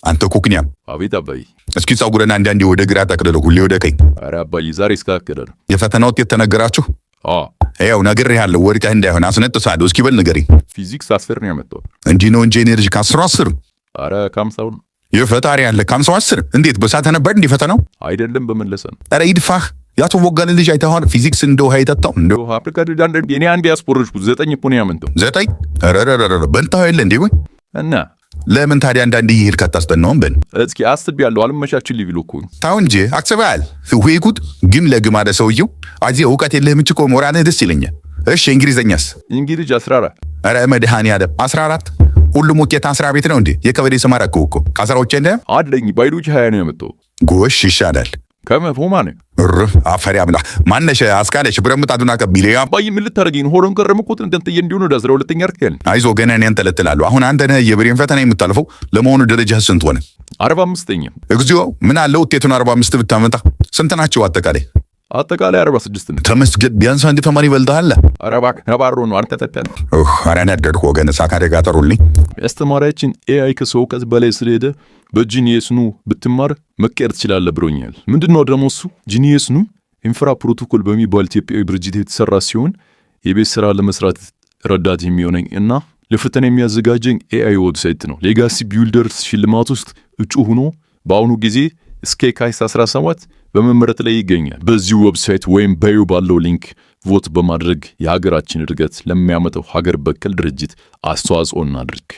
አንተ ኩክንያም። አቤት አባዬ። እስኪ ጸጉርን አንዳንዴ ወደ ግራ ጠቅልለው፣ ሁሌ ወደ ቀኝ። ኧረ አባዬ፣ ዛሬ እስካከለ ነው። የፈተና ውጤት ተነገራችሁ? አዎ። ያው ነግሬሃለሁ፣ ወድቀህ እንዳይሆን አስነጥሳለሁ። እስኪ በል ንገረኝ። ፊዚክስ 10 ነው ያመጣው። እንዲህ ነው እንጂ የኔ ልጅ፣ ከ10 10። ኧረ ከ50 ነው። የፈጣሪ ያለ፣ ከ50 10 እንዴት? በሳተ ነበር እንዲህ ፈተናው? አይደለም፣ በመለሰ ነው። ኧረ ይድፋህ። የአቶ ቦጋለ ልጅ አይተኸዋል? ፊዚክስ እንደ ውሃ የጠጣው እንደ አፍሪካ እኔ አንድ ያስፖረጅኩት 9 እኮ ነው ያመጣው። 9? ኧረ በልተኸው የለ እንዴ ወይ? እና ለምን ታዲያ አንዳንድ እየሄድክ አታስጠናውም? በል። እስኪ አስቤያለሁ፣ አልመቻችልኝ ብሎ እኮ ነው። ታው እንጂ አስበሃል። ወይ ጉድ! ግም ለግም አለ ሰውየው። አዚህ እውቀት የለህም እንጂ እኮ ሞራልህ ደስ ይለኛል። እሺ እንግሊዘኛስ? እንግሊዝ 14። ኧረ መድኃኒዓለም፣ 14? ሁሉም ውጤት 10 ቤት ነው እንዴ? የቀበሌ ስም አደረገው እኮ። ከአስራዎች የለህም? አለኝ፣ ባዮሎጂ 20 ነው ያመጣው። ጎሽ፣ ይሻላል። ከመቶ ማለት። እርፍ አፈሪ አብላ። ማነሽ አስካለሽ ብረት ምጣዱን አቀቢል። አባዬ፣ ምን ልታደርገኝ ነው? ሆኖም ቀረም እኮ እንትን እንዲሆን ወደ 12ኛ እርከን። አይዞ፣ ገና እኔ አንጠለጥላለሁ። አሁን አንተ ነህ የብሬን ፈተና የምታልፈው። ለመሆኑ ደረጃህ ስንት ሆነ? 45ኛ። እግዚኦ! ምን አለ ውጤቱን 45 ብታመጣ። ስንት ናቸው አጠቃላይ? አጠቃላይ 46 ነው። ተመስገን፣ ቢያንስ አንድ ተማሪ ይበልጥሃል። ኧረ እባክህ ነባሮ ነው አንተ ተተን። ኧረ ነደድኩ ወገን፣ እሳት አደጋ ጠሩልኝ። አስተማሪያችን AI ከሰው እውቀት በላይ ስለሄደ በ GeniusNu ብትማር መቀየር ትችላለህ ብሎኛል። ምንድነው ደግሞ እሱ? GeniusNu Infra Protocol በሚባል ኢትዮጵያዊ ድርጅት የተሰራ ሲሆን የቤት ስራ ለመስራት ረዳት የሚሆነኝ እና ለፈተና የሚያዘጋጀኝ AI website ነው። Legacy Builders ሽልማት ውስጥ እጩ ሆኖ በአሁኑ ጊዜ እስከ የካቲት 17 በመመረጥ ላይ ይገኛል። በዚሁ website ወይም bio ባለው link vote በማድረግ የሀገራችን እድገት ለሚያመጣው ሀገር በቀል ድርጅት አስተዋጽኦ እናድርግ።